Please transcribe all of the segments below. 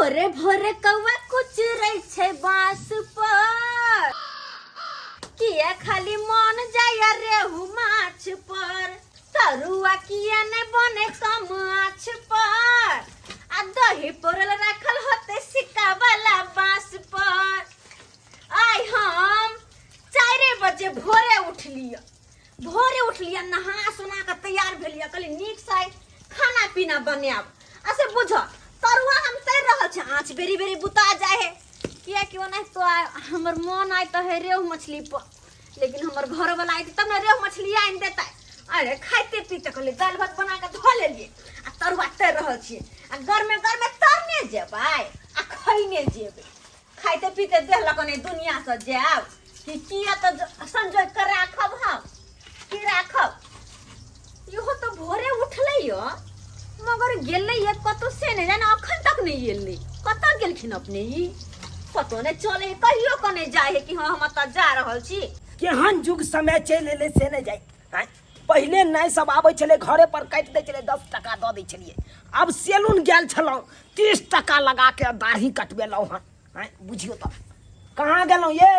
भोरे भोरे कौआ कुचरै छै बांस पर, किया खाली मन जाया रेहू माछ पर, तरुआ किया ने बने कम आँच पर, आ दही पौरल राखल होते सिक्का वाला बांस पर। आइ हम 4 बजे भोरे उठलियै, भोरे उठलियै, नहा सोना कऽ तैयार भेलियै, कहलियै नीक से आइ खाना पीना बनायब। आ से बुझ, तरुआ हम तर रहल छी, आँच बेरी बेरी बुता जाय है, कियाकि ओनाहितो आइ हमर मन आइ तऽ है रेहू मछली पर, लेकिन हमर घरवला अयतै तब ने रेहू मछली आनि देतै। अरे खाइते पीते कहलियै दालि भात बना कऽ धऽ लेलियै आ तरुआ तर रहल छियै, आ गरमे गरमे तरने जेबै आ खैने जेबै। खाइते पीते देह लऽ कऽ नहि दुनियासँ जायब कि किया तऽ संजोग कऽ राखब हम की राखब। इहो तऽ भोरे उठलै यऽ, मगर गेलै यऽ कतौ से नहि जाने, अखन तक नहि एलै। कतऽ गेलखिन अपने? ई कतौ नहि चलै, कहियो कऽ नहि जाइ है कि हँ हम एतऽ जा रहल छी। केहन जुग समय चलि एलै से नहि जाइ। आँय, पहिले नाइ सब आबै छलै, घरे पर काटि दै छलै, 10 टका दऽ दै छलियै। आब सैलून गेल छलहुँ, 30 टका लगा के दाढ़ी कटबेलहुँ हन। आँय, बुझियौ तऽ कहाँ गेलहुँ ये?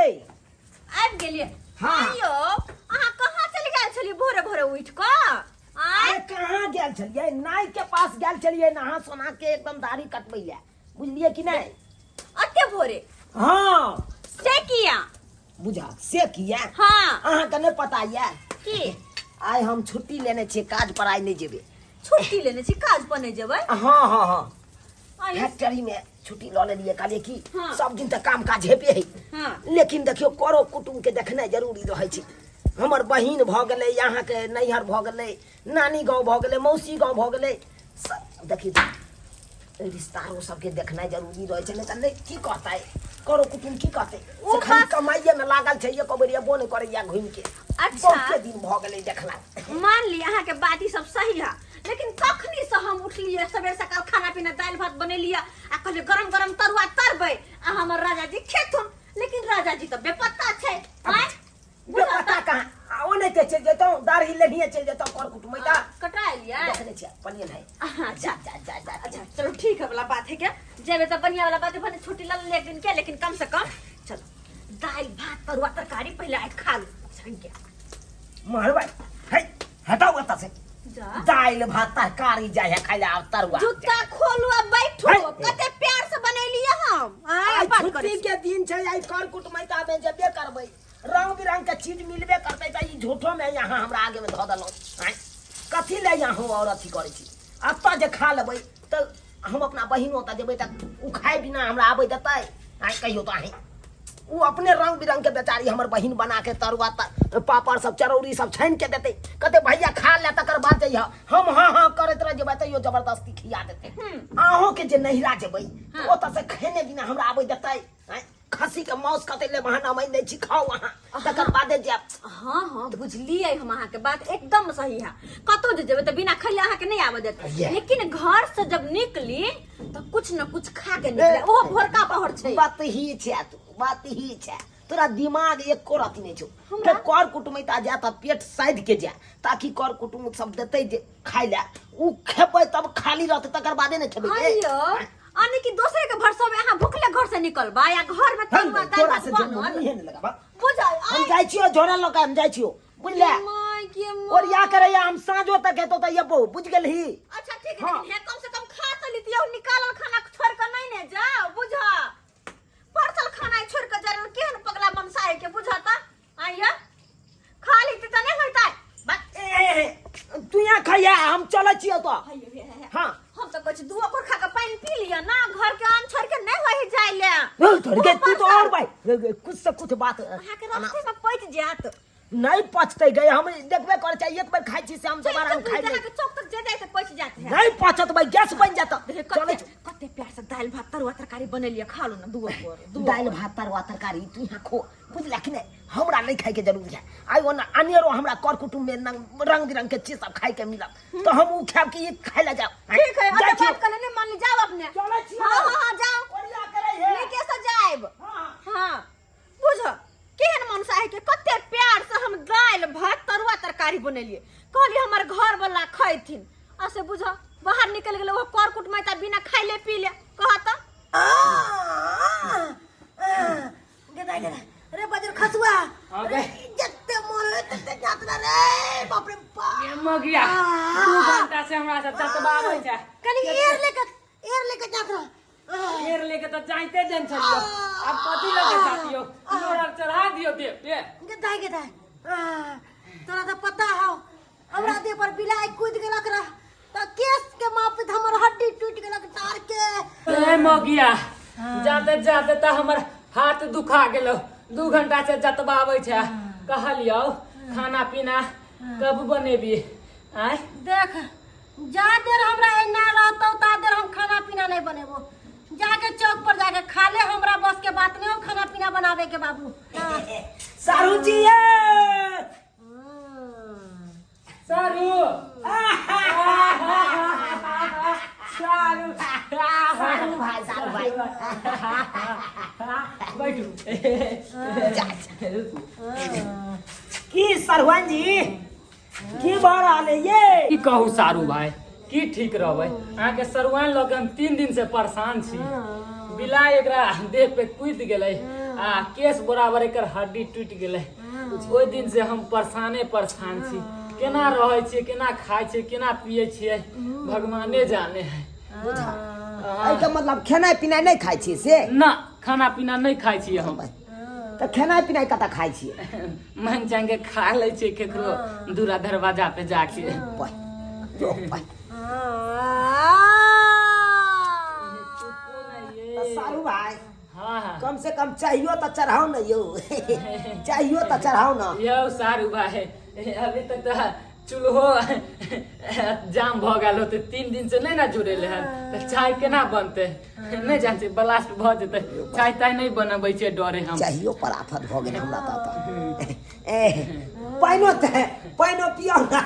आबि गेलियै। हाँ। आइयो अहाँ कहाँ चलि गेल छलियै भोरे भोरे उठि कऽ आँय? अरे कहाँ गेल छलियै, नाइ के पास गेल छलियै नहा सोना के एकदम दाढ़ी कटबै लए, बुझलियै कि नहि? अते भोरे? हाँ। से किया? बुझा से किया? हाँ। अहाँके नहि पता यऽ? की? आइ हम छुट्टी लेने छियै, काज पर आइ नहि जेबै। छुट्टी लेने छी, काज पर नहि जेबै? हाँ। आइ? फैक्ट्री में छुट्टी लऽ लेलियै, कहलियै कि सब दिन तऽ काम काज हेबे है, लेकिन देखियौ करो कुटुम्ब के देखनाइ जरूरी रहै छै। हमर बहिन भऽ गेलै, अहाँके नैहर भऽ गेलै, नानी गाँव भऽ गेलै, मौसी गाँव भऽ गेलै, सब देखियौ रिश्तेदारो सबके देखनाइ जरूरी रहै छै। नहि तऽ नहि की कहतै करो कुटुम्ब, की कहतै? ओ से खाली बात- कमाइए में लागल छै, एको बेर एबो नहि करैया घुमि के। बहुते दिन भऽ गेलै देखला। मान ली अहाँके बात ई सब सही है, लेकिन कखनी से हम उठलियै, सवेर सकाल खाना पीना दालि भात बनेलियै आ कहलियै गरम गरम तरुआ तरबै आ हमर राजा जी खेथुन, लेकिन राजा जी तऽ बेपत्ता छै। आँय? बेपत्ता कहाँ? आ ओ नहि तऽ चलि जेतहुँ, दाढ़ी लेनिये चलि जेतहुँ कर कुटुमैता। कटा एलियै? देखने छियै पनियन है। अच्छा। जा जा जा। अच्छा चलो ठीक है, वाला बात है, क्या जेबे तऽ बढ़िया वाला बात है, भने छुट्टी लऽ लेलियै एक दिन के, लेकिन कम से कम चलो दालि भात तरुआ तरकारी पहिले आइ खा लू छानि के। मारबै है, हटाउ एतऽ से। जा। दालि भात तरकारी जाइ है खाइ ले आब तरुआ। जूता खोलू आ बैठू। है। कते प्यार से बनेलियै हम। आय आइ बात करै छुट्टी छी। के दिन छै, आइ कर कुटुमैता में जेबे करबै, रंग बिरंग के चीज मिलबे करतै, तऽ ई झूठो में यहाँ हमरा आगे में धऽ देलहुँ। आँय, कथी ले यहाँ और अथी करै छी? एतऽ जे खा लेबै तऽ हम अपना बहिन ओतऽ जेबै तऽ ओ खाय बिना हमरा आबै देतै? आँय, कहियौ तऽ अहीँ। ओ अपने रंग बिरंग के बेचारी हमर बहिन बना के तरुआ त पापड़ सब चरौरी सब छानि के देतै, कहतै भैया खा ले तकर बाद जइह। हम हाँ हाँ करैत रह जेबै तैयो जबरदस्ती खिया देतै। अहूँ के जे नैहरा जेबै तऽ ओतऽ से खेने बिना हमरा आबै देतै? आँय, खस्सी के मांस कहतै ले बहाना मानि दै छी, खाउ अहाँ तकर बादे जायब। हाँ, बुझलियै हम, अहाँके बात एकदम सही है। कतौ जे जेबै तऽ बिना खैले अहाँके नहि आबऽ देत। लेकिन घर से जब निकली तऽ कुछ न कुछ खा के निकले, ओहो भोरका पहर छै। बात ही छै तू, बात ही छै, तोरा दिमाग एको रति नहि छौ। हमरा? के कर कुटुमैता जाय तऽ पेट साधि के जाय, ताकि कर कुटुम सब देतै जे खाय लए, उ खेबै तब खाली रहतै, तकर बादे ने खेबै गे। अयो यानी कि दोसरे के भरोसे में अहाँ भुखले घर से निकलबा या घर में हम तरुआ दालि तोरा भात से जमीन बनल मुँहे नहि लगाबा। बुझाय। हम जाइ छियौ झोरा लऽ कऽ, हम जाइ छियौ, बुझले? माय के माय। ओरिया करैया, हम साँझो तक हेतौ तऽ एबौ, बुझि गेलही? अच्छा ठीक है। हाँ। लेकिन हे कम से कम खा तो लीतियै, निकालल खाना छोड़ के नहीं ने जाओ। बुझा परसल खाना छोड़ के जा रहल, केहन पगला मनसा है के बुझा त आइया खा लीती त नहीं होइतै बस। ए, ए, ए, तू यहाँ खाइया, हम चलै छियौ तऽ। हइयो, हे, हे, हे। हाँ। हम तो कहै छी दुओ कोर खा के पानि पी लिअ ना, घर के अन्न छोड़ के नहीं होय जाय ले। ए, तोरी के, तू तो और भाई ए, ए, कुछ से कुछ बात अहाँ के रास्ते में पचि जायत। नहीं पचतै गई, हम देखबे करे छै, एक बेर खाइ छी से हम दोबारा हम खाइ अहाँ के चौक तक जे जाय त पचि जायत है। नहीं पचत भाई, गैस बन जात। देखियौ, चलै कते कते प्यार से दालि भात तरुआ तरकारी बनेलियै, खा लू ना दुओ कोर दुओ दालि कोर। भात तरुआ तरकारी तू यहाँ खो, बुझला कि नहीं? हमरा नहीं खाए के जरूरी है। आई ओना अनेरो हमरा कर कुटुम्ब में रंग बिरंग के चीज सब खाए के मिलत तो हम उ खाब कि ई खाए ला जाओ? ठीक है। जाइ अच्छा छियौ। बात कर लेने मान ली, जाओ अपने। चलै छियौ। हाँ, जाओ। ओरिया करै है। नीके से जायब। हाँ। हाँ बुझ केहन मनसा है के, कते प्यार से हम दालि भात तरुआ तरकारी बनेलियै, कहलियै हमर घर वाला खैथिन, आ से बुझ बाहर निकलि गेलै ओ कर कुटमैता बिना खाइले पीले। कह तऽ। तऽ जाइते जन छलियो। आब कथी लऽ के जातियो? लोर आर चढ़ा दियो देह पे। गे दाइ, गे दाइ, तोरा तऽ पता हौ, हमरा देह पर बिलाइ कूदि गेलक रह तऽ केस के मापित हमर हड्डी टूटि गेलक टार के। ए मौगिया, जाते जाते तऽ हमर हाथ दुखा गेलो। 2 घंटा से जतबाबै छै। कहलियौ, खाना पीना कब बनेबी? आँय? देख, जा देर हमरा एना रहतौ ता देर हम खाना पीना नहीं बनेबो। जाके चौक पर जाके खा ले, हमरा बस के बात नहीं हो खाना पीना बनावे के बाबू। हाँ। सारू जी ये। सारू, सारू। सारू भाई, सारू भाई। बैठू। की सरवन जी, की भऽ रहल है ये? की कहू सारू भाई, की ठीक रहबै? अहाँके सरुआइन लऽ के हम 3 दिन से परेशान छी। बिलाइ एकरा देह पे कूदि गेलै आ केस बराबर एकर हड्डी टूटि गेलै। ओहि दिन से हम परेशाने परेशान छी। केना रहै छियै, केना खाइ छियै, केना पियै छियै, भगवाने जाने है। एहिके मतलब खेनाइ पिनाइ नहि खाइ छियै से? ना, खाना पीना नहि खाइ छियै हम। तऽ खेनाइ पिनाइ कतऽ खाइ छियै? मांगि चांगि के खा लै छियै केकरो दूरा दरवाजा पे जाके। जो पाइ। तऽ सारू भाई, हाँ हाँ, कम से कम चाहियो तऽ चढ़ाउ ने यौ, चाहियो तऽ चढ़ाउ ने। यौ सारू भाई, अभी तक तऽ चूल्हो जाम भऽ गेल होतै। 3 दिन से नहि ने जुड़ेले हन, तऽ चाय केना बनतै? नहि जान छियै, ब्लास्ट भऽ जेतै। चाय ताय नहि बनबै छियै डरे हम। चाहियो पर आफत भऽ गेल हमरा तऽ। ए पाइनो तऽ, पाइनो पियौ ने,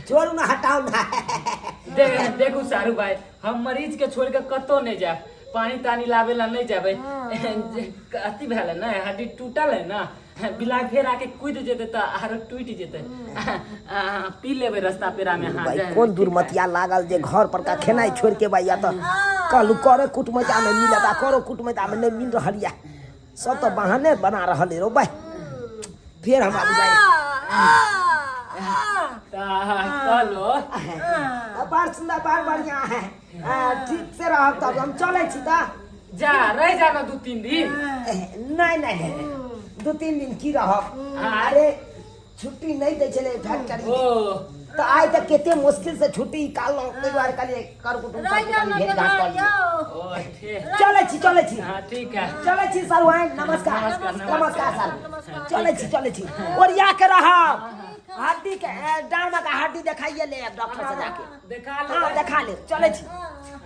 छोड़ू ने, हटाउ ने। देखू सारू भाई, हम मरीज के छोड़ के कतौ नहि जायब। पानी तानी लाबे ला नहि जेबै। अथी भेल है ने, हड्डी टूटल है ने, बिलाइ फेर आके कूदि जेतै तऽ आरो टूटि जेतै। पी लेबै रस्ता पेरा में। हाँ। भाई, कोन दुर्मतिया लागल जे घर पर का खेनाइ छोड़ के भैया तऽ कहलू करे कुटमैता में मिलत, आ करो कुटमैता में नहीं मिल रहल या। सब तऽ बहाने बना रहल है रो भाई। फेर हमरा बुझाइ तऽ कहलो। बड़ सुंदर, बड़ बढ़िया है। ठीक से रहब तब हम चलै छी तऽ। जा, रह जा ना 2-3 दिन। नहीं नहीं नहीं, 2-3 दिन की रहब? अरे छुट्टी नहीं दै छलै फैक्ट्री। ओ। तऽ आइ तऽ कते मुश्किल से छुट्टी निकाललहुँ, ताहि दुआरे कहलियै कर कुटुम रह सबके जा कनि ना भेंट घाट कऽ लिअ। ओ ठीक। चलै छी, चलै छी। हाँ, ठीक है। चलै छी सर, नमस्कार। नमस्कार। नमस्कार सर, चलै छी, चलै छी। ओरिया के रहब। हड्डी के डाँड़ में का हड्डी देखाइए ले डॉक्टर से जाके। देखा हाँ। लेबै। देखा ले, चलै छी।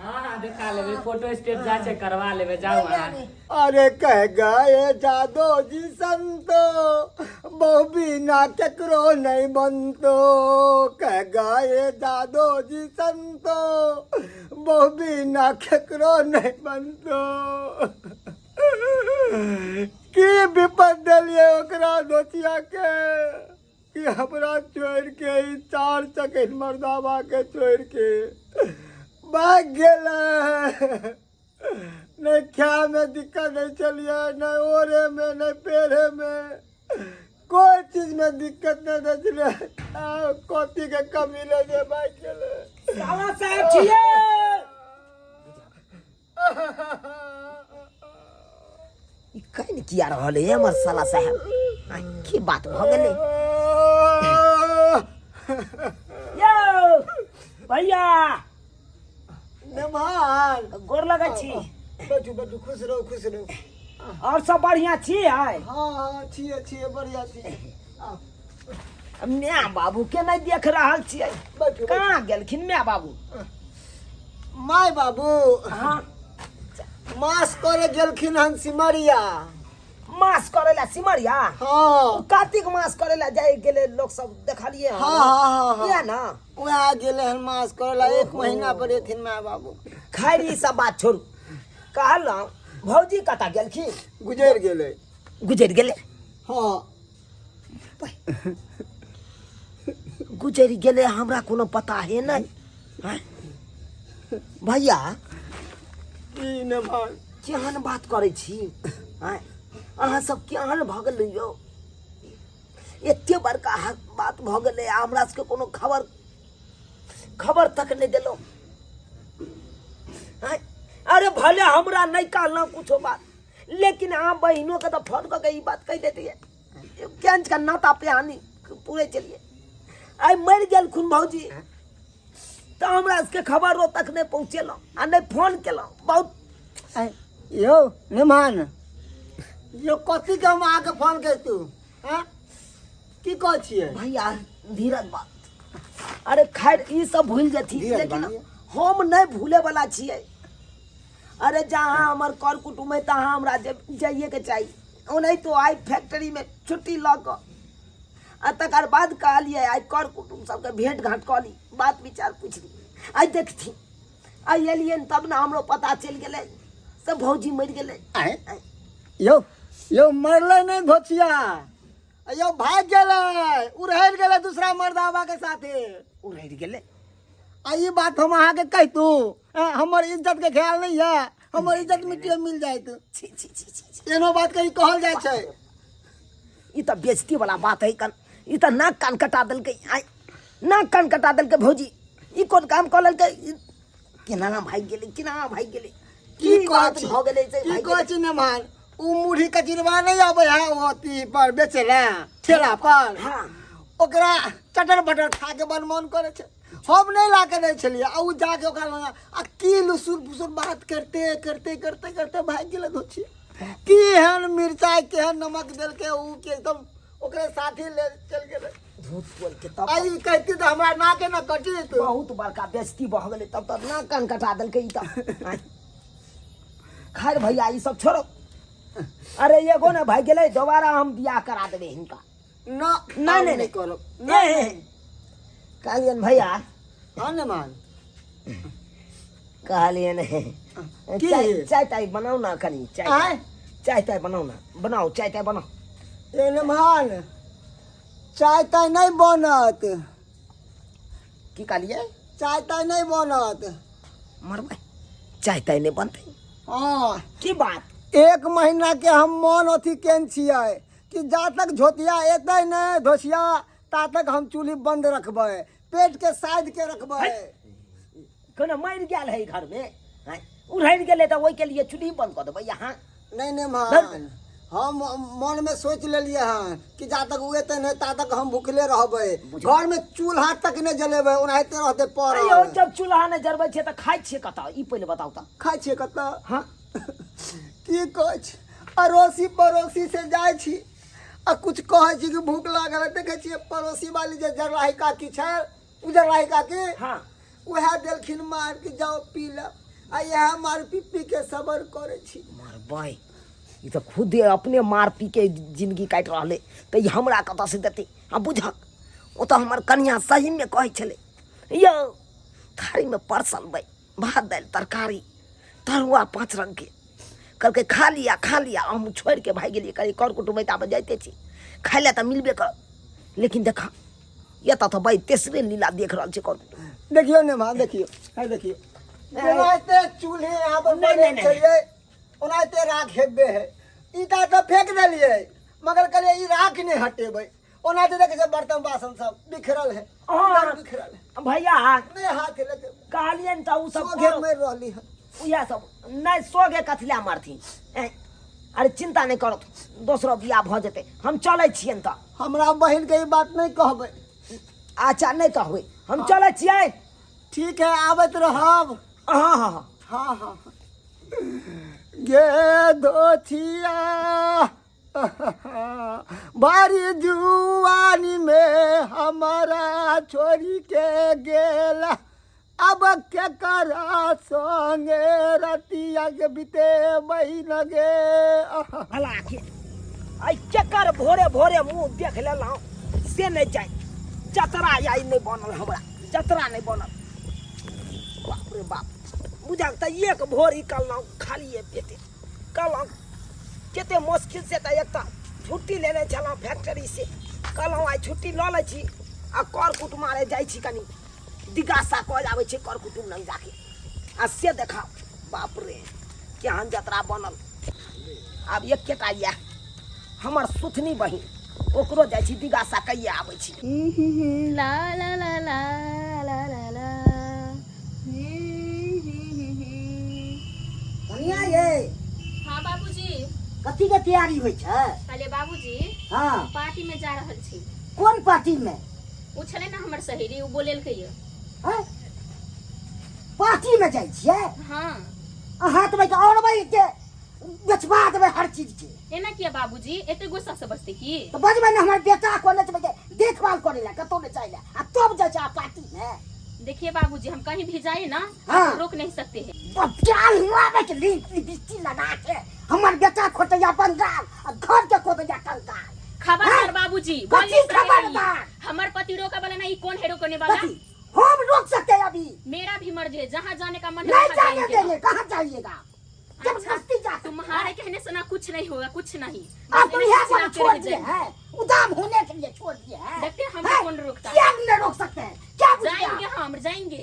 हाँ हाँ, देखा लेबै, फोटो स्टेट जा छै करवा लेबै। जाउ अहाँ। अरे कह गए जादो जी संतो, बहु बिना केकरो नहीं बनतो। कह गए जादो जी संतो, बहु बिना केकरो नहीं बनतो। की विपद देलिए ओकरा दोतिया के कि हमरा छोड़ के ई 4 चकिन मर्दाबा के छोड़ के भाग गेलै। नहीं खाय में दिक्कत नहीं चलिए, नहीं ओढ़े में, नहीं पेरे में, कोई चीज में दिक्कत नहीं दै छलै। कथी के कमी ले जे भाग गेलै। साला साहब छियै। ई कैन किया रहल है हमर साला साहब? आइ की बात भऽ गेलै यौ भैया? मेहमान। गोर लगै छी। बैठू बैठू, खुश रहू, खुश रहू। और सब बढ़िया छी आइ? हाँ हाँ, छियै छियै, बढ़िया छियै। My बाबू के नहि देख रहल छियै। बैठू। कहाँ गेलखिन my बाबू? My बाबू? हाँ। मास करे गेलखिन हन सिमरिया। मास करे ला सिमरिया? हाँ। कार्तिक मास करे ला जाय गेले लोग सब, देखलिए। हाँ हाँ हाँ हाँ। इएह ना? वएह गेले हन मास करे ला, 1 महीना पर एथिन my बाबू। खैर, ई सब बात छोड़ू। कहलहुँ भौजी कतऽ गेलखिन? गुजरि गेलै। गुजरि गेलै? हाँ। गुजरि गेलै, हमरा कोनो पता है नहि। आँय? भैया। की ने भाई? केहन बात करै छी आँय? अहाँ सब केहन भऽ गेलै यौ? एते बड़का बात भऽ गेलै आ हमरा सबके कोनो खबर खबर तक नहि देलहुँ आँय? अरे भले हमरा नहीं कहलहुँ कुछो बात, लेकिन अहाँ बहिनो के तो फोन कऽ के ई बात कहि देतियै। केंच का नाता पिहानी पूरे चलिए। आइ मरि गेलखुन भौजी तऽ हमरा सबके खबरो तक नहि पहुँचेलहुँ आ नहि फोन केलहुँ। बहुत यौ निमान यौ, कथी के हम अहाँके फोन करितू? आँय, की कहै छियै भैया? धीरज बात। अरे खैर, ई सब भूल जेथिन, धीरज लेकिन बान्हिए। हम नहि भूले वाला छियै। अरे जहाँ हमर कर कुटुम्ब है तहाँ हमरा जाइए के चाही। ओनाहितो आइ फैक्ट्री में छुट्टी लऽ कऽ आ तकर बाद कहलियै आइ कर कुटुम्ब सबके भेंट घाट कऽ ली, बात विचार पूछि ली। आइ देखथिन, आइ एलियनि तब ने हमरो पता चलि गेलै से भौजी मरि गेलै। आँय यौ, यौ मरलै नहि घोचिया यौ, भागि गेलै, उड़हरि गेलै दूसरा मर्दाबा के साथे। उड़हरि गेलै? आ ई बात हम अहाँके कहितू, हमर इज्जत के ख्याल नहीं है? हमर इज्जत मिट्टी में मिल जायत। छी छी छी छी छी। एनो बात कहीं कहल जाइ छै? ई तऽ बेइज्जती वाला बात है कन। ई तऽ नाक कान कटा देलकै। आइ नाक कान कटा देलकै भौजी। ई कोन काम कऽ लेलकै? ई केना भागि गेलै, केना भागि गेलै? की की बात कहै छी? भऽ गेलै से की भागि कहै गेलै? छी नेमान, उ मुरही कचिरवा नहीं आबै है ओ अथी पर बेचै लए ठेला पर? हाँ। ओकरा चटर बटर खा के बड़ मन करै छै। हम नहीं ला के दै छलियै आ उ जाके ओकरा लग आ की लुसुर फुसुर बात करते करते करते करते भागि गेलै धोछी। केहन मिरचाइ केहन नमक देलकै उ के एकदम ओकरे साथी ले चल गेलै। झूठ बोल के तब आ ई कहती तऽ हमरा नाके न कटित। बहुत बड़का बेइज्जती भऽ गेलै तब तऽ, नाक कान कटा देलकै ई तऽ। आँय। खैर भैया, ई सब छोड़ो। अरे एगो ने भागि गेलै, दोबारा हम बियाह करा देबै हिनका। न। नहीं, नहीं, नहीं करब। नहीं, नहीं। कहलियनि भैया। हाँ नेमान। कहलियनि की? चाय, चाय ताय बनाउ ना कनी चाय। आँय? चाय ताय बनाउ ना, बनाउ, चाय ताय बनाउ। ए नेमान, चाय ताय नहीं बनत। की कहलियै? चाय ताय नहीं बनत। मरबै, चाय ताय नहि बनतै? हाँ। की बात? एक महीना के हम मन अथी केन छियै कि जा तक झोतिया एतै नहि धोसिया ता तक हम चूल्ही बंद रखबै, पेट के साइड के रखबै। कोनो मरि गेल है घर में? आँय, उड़हरि गेलै तऽ ओहिके लिए चूल्ही बंद कऽ देबै अहाँ? नहीं नहीं मान, हम मन में सोच लेलिए हन कि जा तक उ एतै नहि ता तक हम भूखले रहबै, घर में चूल्हा तक नहि जलेबै, ओनाहिते रहतै अरे यौ पड़ल। जब चूल्हा नहि जरबै छियै तऽ खाइ छियै कतऽ, ई पहिले बताउ तऽ। खाइ छियै कतऽ? हाँ। की कहै छी, अड़ोसी पड़ोसी से जाइ छी आ कुछ कहै छी कि भूख लागल है, देखै छियै पड़ोसी वाली जे जरलाही काकी छै, उजरलाही काकी, हाँ, उएह देलखिन मार के जाओ पी ले, आ इएह मार पी पी के सबर करै छी। मरबै, ई तऽ खुदे अपने मार पी के जिंदगी काटि रहलै तऽ ई हमरा कतऽसँ देतै? आ बुझक, ओ तऽ हमर कनियाँ सहीमे कहै छलै यौ, थारीमे परसल बै भात दालि तरकारी तरुआ 5 रंगके, कहलकै खा लिया, खा लिया। हम छोड़ि के भागि गेलियै। कहलियै कर कुटुमैतामे जाइते छी, खाइ लए तऽ मिलबे करत। लेकिन देखा, एतऽ तऽ भाइ तेसरे लीला देख रहल छी कर कुटुम। देखियौ ने माँ, देखियौ, है देखियौ, ओनाहिते चूल्हे यहाँ पर नहीं, बने नहीं, छलियै, ओनाहिते राख हेबे है। ईटा तऽ फेंक देलियै मगर कहलियै ई राख नहि हटेबै। ओनाहिते देखै छै बर्तन बासन सब बिखरल है। हाँ। इधर बिखरल है। भैया। नहि हाथ लेके कहलियनि तऽ ओ सब सोघे मरि रहली हन। उएह सब नहि सोगे कथी लए मरथिन? ऐं, अरे चिंता नहि करत, दोसरो बियाह भऽ जेतै। हम चलै छियनि तऽ। हमरा बहिन के ई बात नहि कहबै। अच्छा, नहि कहबै। हम चलै छियै। ठीक है, आबैत रहब। हाँ हाँ हाँ। हाँ हाँ। गे धोथिया, बारी जुआनी में हमारा छोड़ी के गेला, अब के करा संगे रतिया के बीते बहिन गे। भला के आइ केकर भोरे भोरे मुँह देख लेलहुँ से नहि जाय। जतरा आइ नहि बनल हमरा, जतरा नहि बनल। बाप रे बाप, बुझल तऽ एक भोर ई कहलहुँ खालिए पेटे कहलहुँ। कते मुश्किल से तऽ एकटा छुट्टी लेने छलहुँ फैक्ट्री से। कहलहुँ आइ छुट्टी लऽ लै छी आ कर कुटुम मारे जाइ छी, कनि दिगासा कऽ आबै छी कर कुटुम लग जाके। आ से देखाउ, बाप रे, केहन जतरा बनल। आब एकेटा यए हमर सुथनी बहिन, ओकरो जाइ छी दिगासा कहिए आबै छी। ला ला ला ला ला ला ला। कनिया ये। हाँ बाबूजी। कथी के तैयारी होइ छै? कहलियै बाबूजी। हाँ। हम पार्टी में जा रहल छी। कोन पार्टी में? ओ छलै ने हमर सहेली, ओ बोलेलकै ये। हैं? पार्टी में जाइ छियै? हाँ। अहाँ तऽ भाइ और भाइ के बेचबा देबै हर चीज के। एना किया बाबूजी, एते गुस्सा से बजतै की? तऽ बजबै ने, हमर बेटा कोने छै भाइ देखभाल करै लए, कतौ नहि जाइ लए, आ तब जाइ छै आ पार्टी में। देखिए बाबूजी, हम कहीं भी जाए ना, हाँ। आप रोक नहीं सकते हैं। बच्चा लावे के लिपस्टिक लगा के हमर बेटा खोटैया बंगाल आ घर के खोटैया कंगाल। खबरदार हाँ? बाबूजी, कथी बोल नहीं सकते खबरदार? हैं। हमर पति रोके वाला नहीं, कौन है रोकने वाला? कथी हम रोक सकते हैं अभी? मेरा भी मर्जी है, जहाँ जाने का मन है नहीं वहाँ जाने जाएंगे। देंगे। कहाँ जाइएगा जब अच्छा, मस्ती जा सकते तुम्हारे हैं। कहने से ना कुछ नहीं होगा, कुछ नहीं। आप बस तो इन्हें यहाँ पर चिल्लाते छोड़ रह दिए जाएंगे। हैं, उदाम होने के लिए छोड़ दिए हैं। देखते हैं हमको हैं? कौन रोकता है। क्या नहीं रोक सकते हैं? क्या बुझ गया? जाएंगे, हम जाएंगे।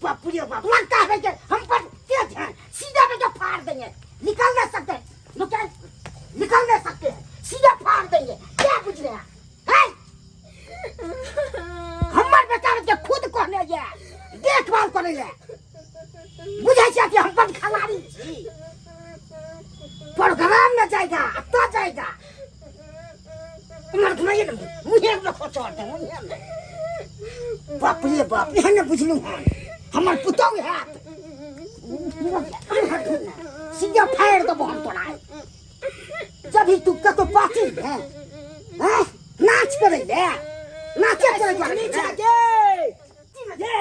बाप रे बाप, लगता है कि हम पर तेज हैं, सीधा में जो फाड़ देंगे, निकल नहीं सकते, निकल निकल नहीं सकते हैं, सीधा फाड़ देंगे। क्या बुझ रहे हैं? हैं? हमर बेटा के खुद कहने ये देखभाल करे ले बुझै छियै कि हम बड खलाड़ी छी। प्रोग्राम में जाएगा तो जाएगा, उमर घुमाइए ने मुँहे में खोचड़ दे मुँहे में। बाप रे बाप, एहन ने बुझलु हन हमर पुतहु हैत, सीधा फाड़ देबो हम तोरा। जब ही तू कतो पार्टी है हैं नाच करे ले, नाचे करे सुथनी ले छै गे। ये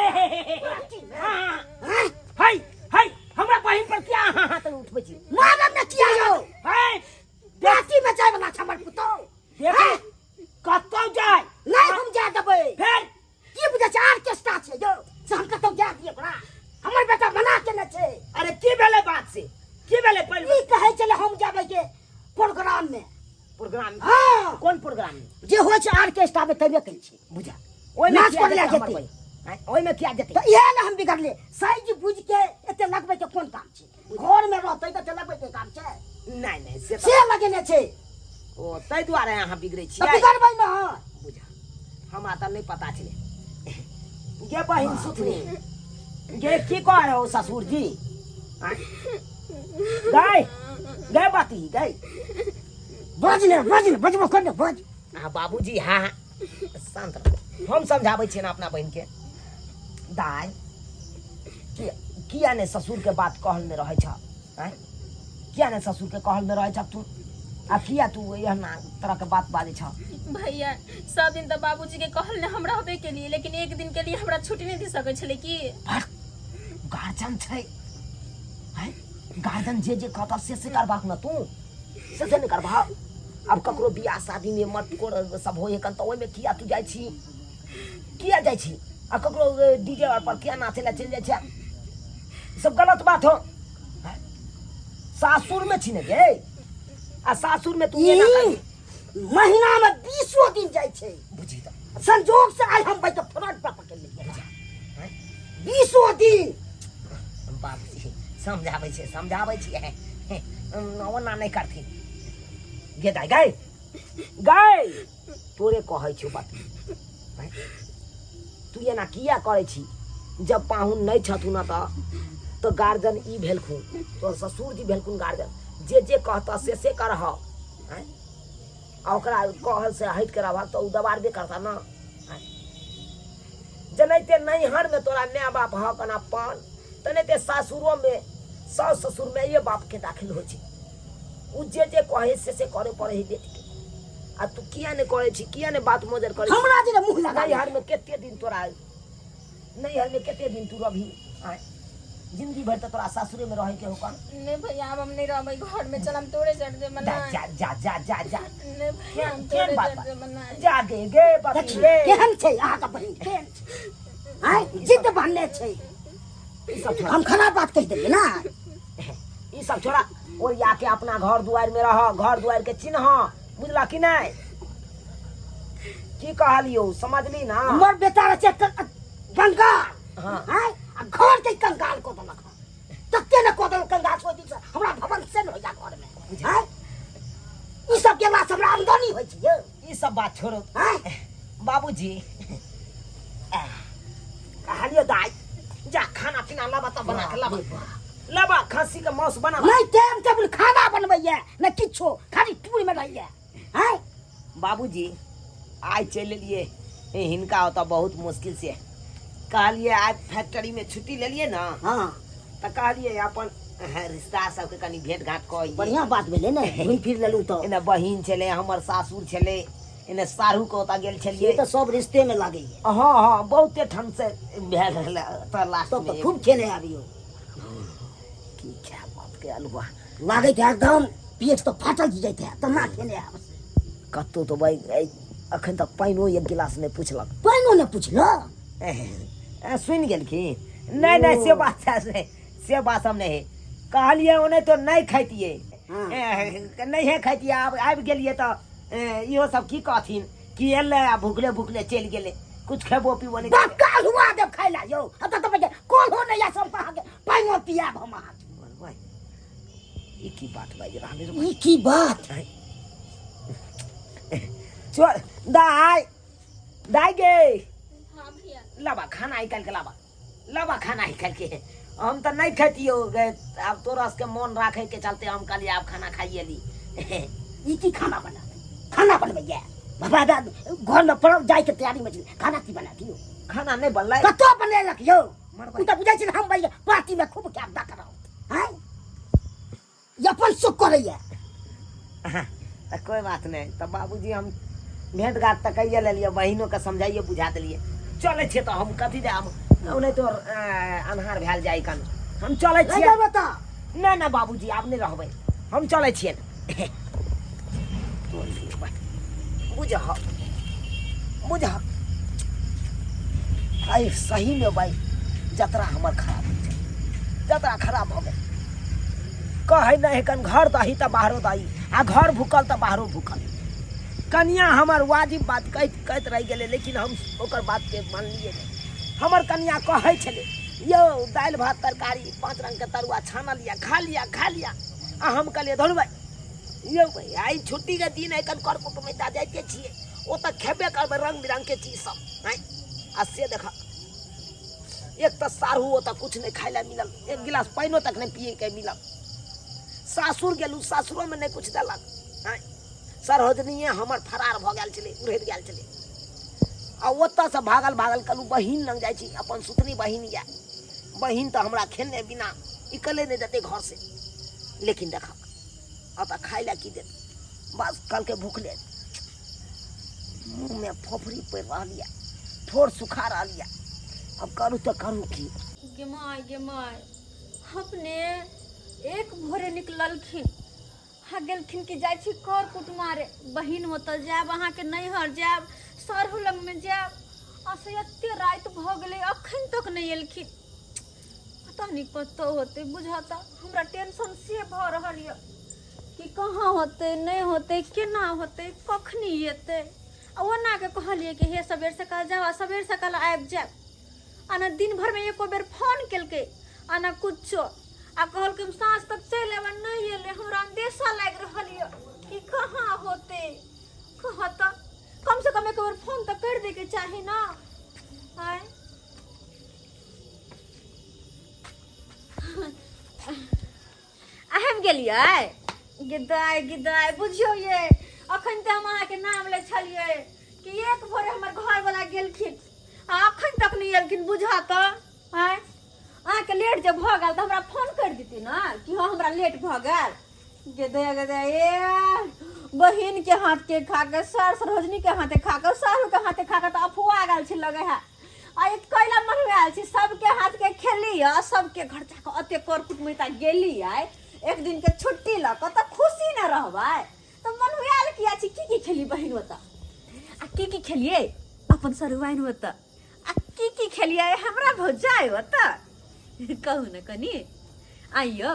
हैं? हाय हाय, हमरा बहिन पर क्या अहाँ हाथ उठबै छी? मारब ने किया यौ? हाय पार्टी में जाय वाला छै हमर पुतहु। देखू हैं? कतौ जाय नहीं हम जाय देबै। फेर की बुझै छै आर्केस्ट्रा छै यौ से हम कतौ जाय दियै ओकरा? हमर बेटा मना केने छै। अरे की भेलै बात से, की भेलै? पहिले ई कहै छलै हम जेबै के प्रोग्राम में। प्रोग्राम? हाँ। कोन प्रोग्राम में? जे होइ छै आर्केस्ट्रा में तबे कहै छै। बुझा ओहिमे नाच किया पर लए जेतै हमर जेतै। बहिन? आँय, ओहिमे किया जेतै? तऽ इएह ने हम बिगड़ले साइज बुझ के एते लगबै के कोन काम छै? घर में रहतै तऽ एते लगबै के काम छै? नहि नहि, से से लगेने छै। ओ ताहि दुआरे अहाँ बिगड़ै तऽ छियै। बिगड़बै ने। बुझा हमरा तऽ नहि पता छलै गे बहिन सुथनी गे, की कह रहे हो ससुर जी? आँय? गए गए बाती गए। बज ने बज ने बजबो कर ने बज। हाँ बाबूजी, हाँ हाँ शांत रहो, हम समझाबै छियै ने अपना बहिनके। दाय कि किया ने ससुरके बात कहल नहि रहै छ? आँय, किया ने ससुरके कहल नहि रहै छ तू? आ किया तू एहन तरहके बात बाजै छ? भैया, सब दिन तऽ बाबूजी के कहल ने हम रहबे के लिए, लेकिन एक दिन के लिए हमरा छुट्टी नहीं दे सकै छलै की? गार्जियन छै, आँय, गार्जियन जे जे कहता से से करबाक न, तू से से नहि करबह। आब ककरो बियाह शादीमे मटकोर सब होइ कन तऽ ओहिमे किया तू जाइ छी? किया जाइ छी? आ ककरो डीजे आर पर किया नाचै लए चलि जाइ छै? ई सब गलत बात हो। आँय? सासुरमे छी ने गे, आ सासुरमे तू एना ई करबी? महीना में बीसो दिन जाइ छै। बुझी तऽ संजोग से आइ हम बैठ फ्रंट पर पकड़ लेलियै। बीसो दिन बाबूजी समझाबै छै, समझाबै छियै, ओना नहि करथिन गे दाइ। गै गै, तोरे कहै छौ बात, तू एना किया करै छी? जब पाहुन नहि छथुन तऽ गार्जियन ई भेलखुन, तोहर ससुर जी भेलखुन गार्जियन, जे जे कहतह से से करह। आँय, आ ओकरा कहल से हटि कऽ रहबह तऽ ओ दबारबे करतह ने। आँय, जेनाहिते नैहरमे तोरा माय बाप हक ना पान, तेनाहिते सासुरोमे सासु ससुर माये बापके दाखिल होइ छै। ओ जे जे कहै से से करे पड़ै है बेटीके। आ तू किया नहि करै छी? किया नहि बात मोजर करै छी? हमरा जे मुँह लगा नैहरमे कते दिन तोरा, नैहरमे कते दिन तू रहबही? आँय, जिंदगी भरि तऽ तोरा सासुरेमे रहैके हो कन। नहीं भैया, अब हम नहीं रहबै घर में, चल हम तोरे चढ़ दे मना। जा जा जा जा जा। नहीं भैया, हम केहन तोरे बात चढ़ बा? दे मना। जा गे गे बती देखी गे। केहन छै अहाँके बहिन, केहन छै? आँय, जिद्द बनने छै। ई सब छोड़ा। हम खराब बात कहि देलियै ना? ई सब छोड़ा, ओरिया के अपना घर दुआरि में रह, घर दुआरि के चिन्ह, बुझला कि नहीं? की कहलियौ समझली ना? हमर बेटा रहै छै बंगाल। हाँ। आँय, आ घर के कंगाल कऽ देलक हन, तते ने कऽ देलक कंगाल से ओहि दिनसँ हमरा भवन से ने होइया घर में। आँय, ई सब केला से हमरा आमदनी होइ छै यौ। ई सब बात छोड़ो। आँय बाबूजी कहलियो दाइ, जा खाना पीना लाबा तऽ बना के लाबा। लाबा खस्सी के मांस बनाबा। नहीं टाइम टेबुल खाना बनबैया ने किछो, खाली टूर में रहैया। हैं बाबूजी आइ चलि एलियै हिनका ओतऽ बहुत मुश्किल से। कहलियै आइ फैक्ट्री में छुट्टी लेलियै ना। हाँ। तऽ कहलियै अपन रिश्तेदार सबके कनि भेंट घाट कऽ अइयै। बढ़िया बात भेलै ने, घुमि फिर लेलहुँ तऽ। एने बहिन छलै, हमर सासुर छलै, एने साढ़ूके ओतऽ गेल छलियै। से तऽ सब रिश्ते में लागैया। हाँ हाँ बहुते ठाम से भेल रहलै तऽ लास्ट तब तऽ में खूब खेने आबियौ। की खायब बापके अलुआ। लागैत है एकदम पेट तऽ फाटल जाइत है, तना खेने आब। कतौ तऽ भाइ अखन तक पानिओ एक गिलास नहि पुछलक। पानिओ नहि पुछलक? सुनि गेलखिन? नहि नहि से बात छै, से बात हम नहि कहलियै, ओने तो नहि खैतियै। हाँ। नहिए खैतियै, आब आबि गेलियै तऽ इहो सब की कहथिन कि एलै आ भुखले भुखले चलि गेलै, कुछ खेबो पीबो नहि। बाप का हुआ देब खाइ ला यौ, एतऽ तऽ बजे कोल्हो नहि या सब अहाँके पानिओ पियाब हम अहाँके। ई की बात बाजि रहल है? ई की बात? चल दाइ, दाइ गे। हाँ भैया। लाबा खाना निकालि के लाबा, लाबा खाना निकालि के। हम तऽ नहि खैतियौ गे, आब तोरा सबके मोन राखे के चलते हम कहलियै आब खाना खाइए ली। ई की खाना बना, खाना बनबैया बाबा दा घर में पड़ल जाय के तैयारी में छी, खाना की बना दियौ? खाना नहि बनलै? कतऽ बनेलक यौ? मरबै। ओ तऽ बुझै छी हम भैया पार्टी में खूब खायब दऽ करब। हैं ई अपन सुख करैया। तऽ कोइ बात नहि। तऽ बाबूजी हम भेंट घाट तऽ कैये लेलियै, बहिनोके समझाइए बुझा देलियै। चलै छियै तऽ हम कथी दे आब, ओनाहितो तो अन्हार भेल जाइ कन, हम चलै नहि छियै। जेबै तऽ? नहि नहि बाबूजी आब नहि रहबै, हम चलै छियै। बुझह बुझह, आइ सहीमे भाइ जतरा हमर खराब होइ छै, जतरा खराब भऽ गेल। कहै नहि कन घर दही तऽ बाहरो दही, आ घर भूखल तऽ बाहरो भूखल। कनिया हमर वाजिब बात कहैत कहैत रहि गेलै, लेकिन हम ओकर बातके मानलियै नहि। हमर कनिया कहै छलै यौ दालि भात तरकारी 5 रंगके तरुआ छानल यऽ, खा लिअ खा लिअ। आ हम कहलियै धरू भाइ यौ भाइ आइ छुट्टीके दिन है, कन कर कुटुमैता जाइते छियै, ओतऽ खेबे करबै रंग बिरंगके चीज सब। आँय आ से देख, एक तऽ साढ़ू ओतऽ कुछ नहि खाय लए मिलल, एक गिलास पानिओ तक नहि पियैके मिलल। सासुर गेलहुँ, सासुरोमे नहि कुछ देलक। आँय सरहोजनिए हमर फरार भऽ गेल छलै, उड़ैत गेल छलै। आ ओतऽसँ भागल भागल कहलहुँ बहिन लग जाइ छी, अपन सुतनी बहिन यऽ, बहिन तऽ हमरा खेने बिना निकले नहि देतै घरसँ। लेकिन देखक ओतऽ खाय लए की देत, बस कहलकै भूखले मुँहमे फोफड़ी पड़ि रहल यऽ, ठोर सुखा रहल यऽ, अब करू तऽ करू की? गे माय गे माय, अपने एक भोरे निकललखिन आ गेलखिन कि जाइ छी कर कुटमारे, बहिन ओतऽ जायब, अहाँके नैहर जायब, सरहु लगमे जायब, आ से एते राति भऽ गेलै अखन तक नहि एलखिन। पता नहि कतऽ होतै, बुझता हमरा टेंशन से भऽ रहल यऽ कि कहाँ होतै, नहि होतै, केना होतै, कखनी एतै। आ ओना के कहलियै कि हे सबेर सकाल जाउ आ सबेर सकाल आबि जायब, आ ने दिन भरिमे एको बेर फोन केलकै आ ने कुछो। आ कहलकै हम साँझ तक चलि आयब, आ नहि एलै। हमरा अंदेशा लागि रहल यऽ कि कहाँ होतै, कहाँ तऽ कम से कम एक बेर फोन तऽ करि दैके चाही ने। आँय आबि गेलियै गिदाय गिदाय, बुझियौ ये अखन तऽ हम अहाँके नाम लै छलियै कि एक भोरे हमर घरवला गेलखिन आ अखन तक नहि एलखिन। बुझा तऽ आँय अहाँके लेट जे भऽ गेल तऽ हमरा फोन करि देती ने कि हँ हमरा लेट भऽ गेल। गेदे गेदे ए बहिन के हाथ के खा के, सर सरोजनी के हाथे खा के, सारू के हाथे खा के तऽ अफुआ गेल छी लगे है। आ एक कैला मनवायल छी सबके हाथ के खेली आ सबके घर जाके अते कर कुटुमैता गेली आइ एक दिन के छुट्टी लऽ कऽ तऽ खुशी न रहबै तऽ मनवायल किया छी? की की खेली बहिन ओतऽ आ की की खेलियै अपन सरुआइन ओतऽ आ की की खेलियै हमरा भौजाइ ओतऽ? कहू ने कनि आइयो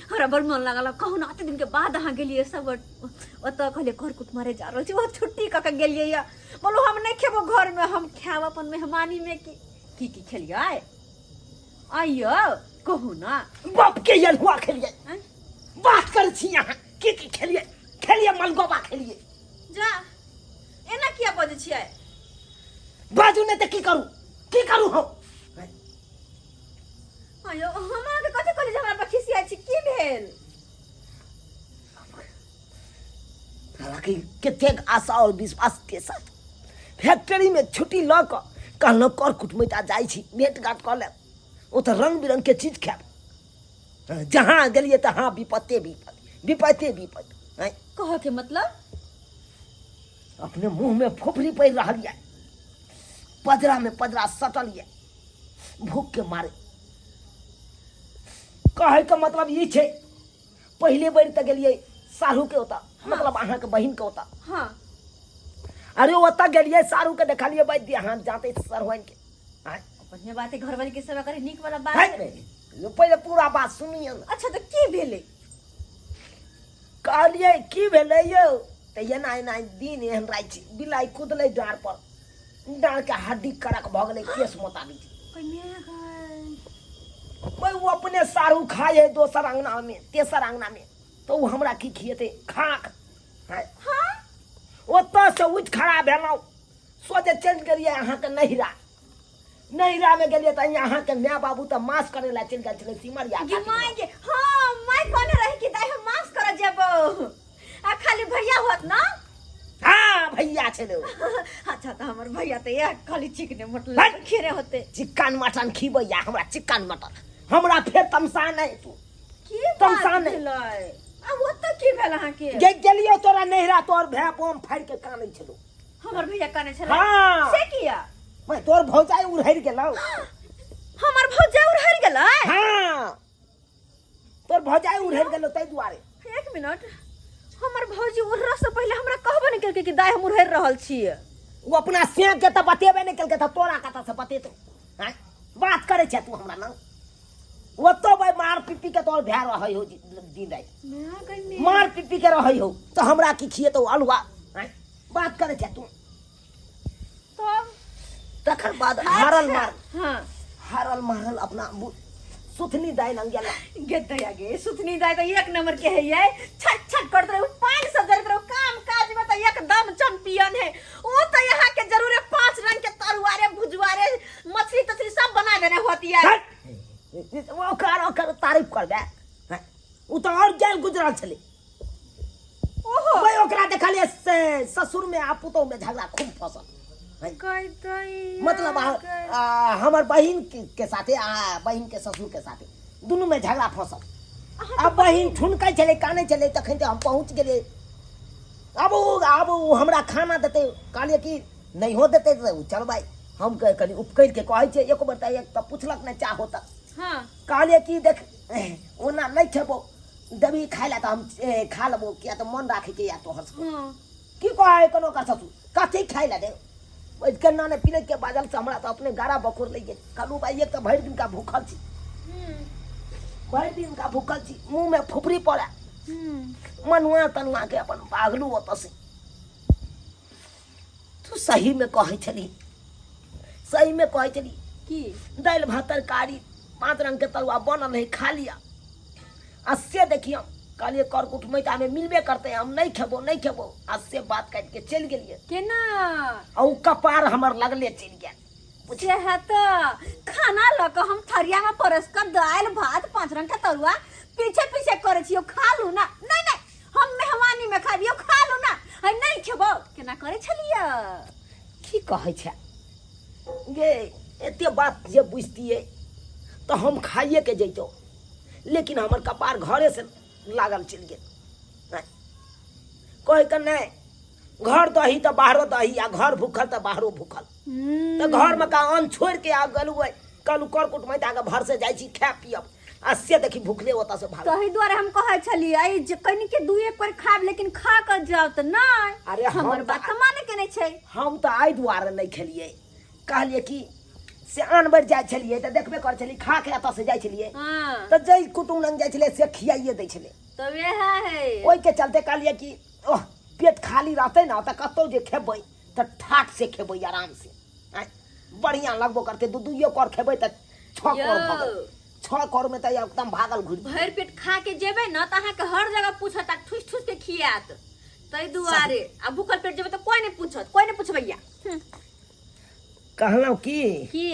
हमरा बड़ मन लागल। कहू ने, अते दिन के बाद अहाँ गेलियै सब ओतऽ, कहलियै कर कुटुमारे जा रहल छी, ओ छुट्टी कऽ के गेलियै यऽ। बोलू हम नहि खेबो घरमे, हम खायब अपन मेहमानीमे। की की की खेलियै आइयो कहू ने। बाप के यलहुआ खेलियै। आँय? बात करै छी अहाँ की की खेलियै? खेलियै मलगोबा खेलियै। जा एना किया बजै छियै? बाजू नहि तऽ की करू, की करू हम? आइयो हम अहाँके कथी कहली जे हमरा पर खिसिया बाकी कतेक आशा और विश्वास के साथ फैक्ट्री में छुट्टी लऽ कऽ कहलहुँ कर कुटमैता जाइ छी भेँट घाट कऽ लेब, ओतऽ रंग बिरंग के चीज खायब। जहाँ गेलियै तहाँ विपत्ते विपत्त, विपत्ते विपत्त। आँय, कहऽ के मतलब? अपने मुँह में फोफरी पड़ि रहल यऽ, पजरा में पजरा सटल यऽ भूख के मारे। कहै के मतलब ई छै, पहिले बेर तऽ गेलियै साढ़ू के ओतऽ, मतलब अहाँके बहिन के ओतऽ। अरे ओतऽ गेलियै, साढ़ू के देखलियै वैद्य हाथ जाते सरहुआइन के। आँय? बढ़िया बात है, घरवाली के सेवा करे नीक वाला बात है है। रे, पहिले पूरा बात सुनियौ ने। अच्छा तऽ की भेलै? कहलियै की भेलै यौ, तऽ एना एना दिन एहन राति छै, बिलाइ कुदलै डाँड़ पर, डाँड़ के हड्डी कड़क भऽ गेलै केस मोताबिक। भाई ओ अपने सारू खाय है दोसर अंगना में, तेसर अंगना में, तो ओ हमरा की खिएतै खाक। हाँ, ओतऽ से उठि खड़ा भेलहुँ, सोझे चलि गेलियै अहाँके नैहरा। नैहरा में गेलियै तऽ अहाँके माय बाबू तऽ मास करे ला चलि गेल छलै सिमरिया। गे माय गे, हाँ माय कहने रही कि दाइ हम मास करे जेबो, आ खाली भैया होत ना। हाँ भैया छलै। अच्छा तऽ हमर भैया तऽ एक खाली चिकने मटन खेने होते। चिकन मटन खिबैया हमरा, चिकन मटन हमरा। फेर तमसा नहि तू की तमसा नहि भेलै? आ ओतऽ की भेल अहाँके? गे गेलियौ तोरा नैहरा, तोर भाय बम फाड़ि के कानै छलौ। हमर भैया कानै छलै? हाँ। से किया? मैं तोर भौजाई उड़हरि गेलौ। हमर भौजाई उड़हरि गेलै? हाँ, तोर भौजाई उड़हरि गेलौ ताहि दुआरे। एक मिनट, हमर भौजी उड़रा से पहिले हमरा कहबो नहि केलकै कि दाइ हम उड़हरि रहल छियै। ओ अपना सेक के तऽ बतेबे नहि केलकै तऽ तोरा कतऽ से बतेतौ? आँय, बात करै छै तू हमरा लग? ओतौ भाई मार पीपी के तोर भए रहै हो दिन राति, मार पीपी के रहै हो, तऽ हमरा की खिएतौ अलुआ? आँय, बात करै छै तू? तब तकर बाद हारल मार, हाँ हारल मारल अपना सुथनी दाइ लंग गेला। गे दया गे, सुथनी दाइ तऽ एक नंबर के है ये, छट छट करत रहे, पानि सब जरत रहे, काम काज में तऽ एकदम चैंपियन है ओ। तऽ यहाँ के जरूरे 5 रंग के तरुआरे भुजुआरे मछली तछली सब बना देने होती है। ओकर ओकर तारीफ करबे, ओ तऽ और गेल गुजरल छलै। ओहो भाई ओकरा देखलियै से ससुर में आ पुतोह में झगड़ा खूब फसल। मतलब हमर बहिन के साथे आ बहिन के ससुर के साथे दुनू में झगड़ा फसल। आ बहिन ठुनकै छलै, कानै छलै, तखन तऽ हम पहुँच गेलियै। आब ओ, आब ओ हमरा खाना देतै? कहलियै कि नहियो देतै तऽ ओ चलबै। हम कनि उपकरि के कहै छियै, एको बेर तऽ एक तऽ पुछलक नहि चाहो तक। कहलियै कि देख, ओना नहि खेबो, देबही खाय लए तऽ हम खा लेबो, किया तऽ मन राखैके या तोहर सबके। की कहै कोनो ओकर ससुर कथी खाय लए दे केना ने पीने के बाजल से हमरा तऽ अपने गारा बखोर लागि गेल। कहलहुँ भाई, एक तऽ भरि दिन का भूखल छी, भरि दिन का भूखल छी, मुँह में फुफरी पड़े, मनुआ तनुआ के अपन भागलू ओतऽ से। तू सही में कहै छली, सही में कहै छली की दालि भात तरकारी 5 रंग के तरुआ बनल है, खा लिया। आ से देखियौ, कहलियै कर कुटमैतामे मिलबे करतै, हम नहि खेबो, नहि खेबो। आ से बात काटि के चलि गेलियै। केना? आ ओ कपार हमर लगले चलि गेल। से है तऽ खाना लऽ कऽ हम थरिया में परस कऽ दालि भात 5 रंग के तरुआ पीछे पीछे करै छियौ, खा लू ना। नहीं नहीं, हम मेहमानी में खाबियौ, खा लू ना, है नहीं खेबो, केना करै छलियै? की कहै छै गे, एते बात जे बुझतियै तऽ हम खाइए के जैतहुँ, लेकिन हमर कपार घरे से लागल चलि गेल। नहि कहै के नहि, घर दही तऽ बाहरो दही, आ घर भूखल तऽ बाहरो भूखल। तऽ घरमे का अन्न छोड़ि के आ गेलहुँ, कहलहुँ कर कुटमैताके भरसे जाइ छी, खाय पियब, आ से देखी भूखले ओतऽ से भागल। तही दुआरे हम कहै छलियै जे कनिके दू एक पर खाब, लेकिन खा कऽ जाउ तऽ नहि। अरे हम हमर बात तऽ माने के नहि छै। हम तऽ एहि दुआरे नहि खेलियै, कहलियै कि से आन बेर जाइ छलियै तऽ देखबे करै छलियै, खा के एतऽ से जाइ छलियै तऽ जाहि कुटुम्ब लग जाइ छलियै से खियाइए दै छलै। तऽ वएह है। ओहिके चलते कहलियै कि ओह पेट खाली रहतै ने तऽ कतहु जे खेबै तऽ ठाठ से खेबै, आराम से, आँय, बढ़िआँ लगबो करतै। दू दुइयो कर खेबै तऽ 6 कर भऽ गेल, 6 कर में तऽ एकदम भागल घुरि। भरि पेट खा के जेबै ने तऽ अहाँके हर जगह पूछत आ ठुस ठुस के खियात, ताहि दुआरे। आ भूखल पेट जेबै तऽ कोई नहि पूछत, कोई नहि पूछबैया। कहलहुँ की की?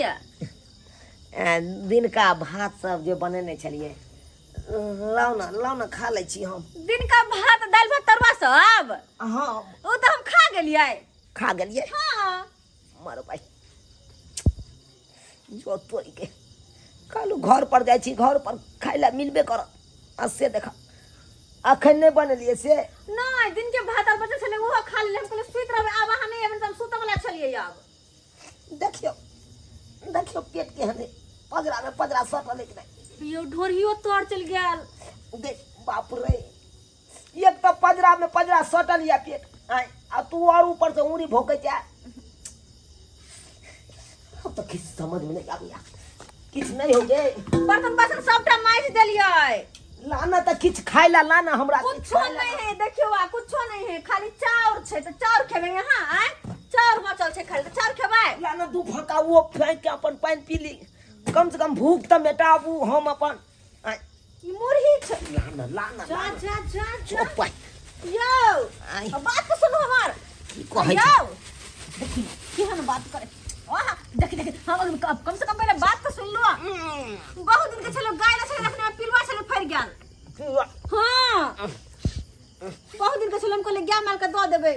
दिनका भात सब जे बनेने छलियै लाउ ना, लाउ ना, खा लै छी हम। दिनका भात दालि भात तरुआ सब। हाँ। ओ तऽ हम खा गेलियै। खा गेलियै? हाँ। मारो भाई, जो तोरी के कहलू घर पर जाइ छी, घर पर खाय लए मिलबे करत। आ से देख, अखन नहि बनेलियै से? नहि, दिन के भात आर बचल छलै, ओहो खा लेलियै। हम कहलियै सुति रहबै, आब अहाँ नहि एबै तऽ हम सुतऽ वला छलियै आब। देखियौ, देखियौ, पेट केहन है, पजरा में पजरा सटल है कि नहि। यौ, ढोरियो तर चलि गेल। देख बाप रे, एक तऽ पजरा में पजरा सटल या पेट आय, आ तू और ऊपर से उंगली भोकै छै। अब तऽ किछु समझ में नहीं आबैया, किछु नहीं हो गे। बर्तन बासन सबटा माजि देलियै। लाना तऽ किछु खाय ला लाना हमरा। किछु कुछो खाय ला। नहीं है, देखियो, आ कुछो नहीं है, खाली चाउर छै, तऽ चाउर खेबै यहाँ? आय, चाउर बचल छै खाली, तऽ चाउर खेबै? लाना दू फक्का, वो फेंक के अपन पानि पी ली, कम से कम भूख तऽ मेटाबू हम अपन आय। ई मुरही छै। लाना, लाना। जा। लाना। जा जा जा। चुप। यौ। आय। बात तऽ सुनू हमर। की कहै छै? यौ, देखी केहन बात करे। वाह, देखी देखी, हम कम से कम पहिले बात तऽ सुन लो। बहुत दिन के छलो गाय छले रखने, पिलुआ छले, फरि गेल। हाँ, बहुत दिन के छलो, हम कहलियै गाय माल के दऽ देबै।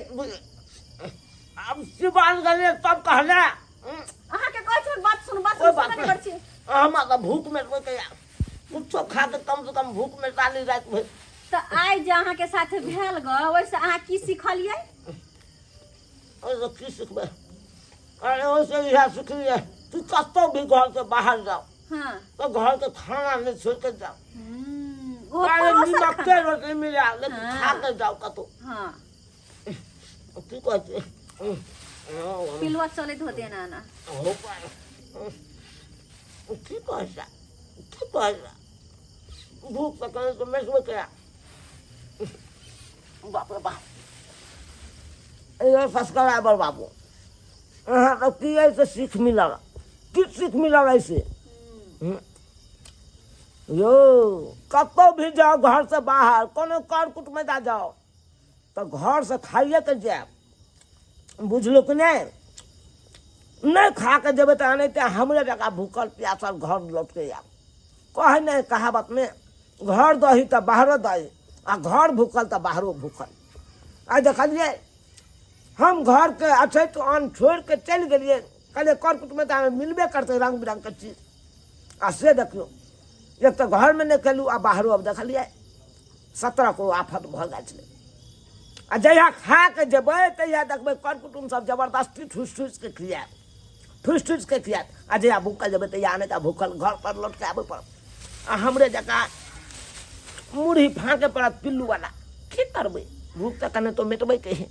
आब सिवान गेलियै तब कहले। अहाँके कहै छी बात सुनू, बात कोई सुनू। बात सुनबे नहीं। नहि करै छी। हमरा तऽ भूख मेटबै के कुछो खा के कम से कम भूख मेटा ली राति भरि। तऽ आइ जे अहाँके साथे भेल ग, ओहिसँ अहाँ की सिखलियै? ओहिसँ की सिखबै? अरे, ओहिसँ इएह सिखलियै, तू कतहु भी घरसँ बाहर जाओ तऽ घरके खाना नहि छोड़ि के जाओ। ओहो अरे परोसल नीमके खाना। रोटी मिला लेकिन खा के जाओ कतहु। की कहै छै? पिलुआ चलैत होते एना एना। हो पाए। की कहै छै? की कहै छै? भूख तऽ कहीं तऽ मेटबे के। बाप रे बाप! यो सब्सक्राइबर बाबू, अहाँके की एहिसँ सीख मिलल? की सीख मिलल एहिसँ? यौ, कतहु भी जाउ घरसँ बाहर, कोनो कर कुटुमैता जाउ तऽ घरसँ खाइएके जायब, बुझलु कि नहि? नहि खा कऽ जेबै तऽ एनाहिते हमरे जकाँ भूखल प्यासल घर लौट कऽ आयब। कहै नहि कहावतमे, घर दही तऽ बाहरो दही, आ घर भूखल तऽ बाहरो भूखल। आइ देखलियै, हम घरके अछैत अन्न छोड़ि कऽ चलि गेलियै। कहलियै कर कुटुमैतामे मिलबे करतै रङ्ग बिरङ्गके चीज। आ से देखियौ, एक तऽ घरमे नहि खेलहुँ आ बाहरो। आब देखलियै, 17 गो आफत भऽ गेल छलै। आ जहिया खा कऽ जेबै तहिया देखबै कर कुटुम्ब सब जबरदस्ती ठूसि ठूसि कऽ खियाएत, ठूसि ठूसि कऽ खियाएत। आ जहिया भूखल जेबै तहिया नहि तऽ भूखल घर पर लौट कऽ आबय पड़त आ हमरे जकाँ मुरही फाँके पड़त पिल्लूवला। की करबै? भूख तऽ कने तो मेटबै के है।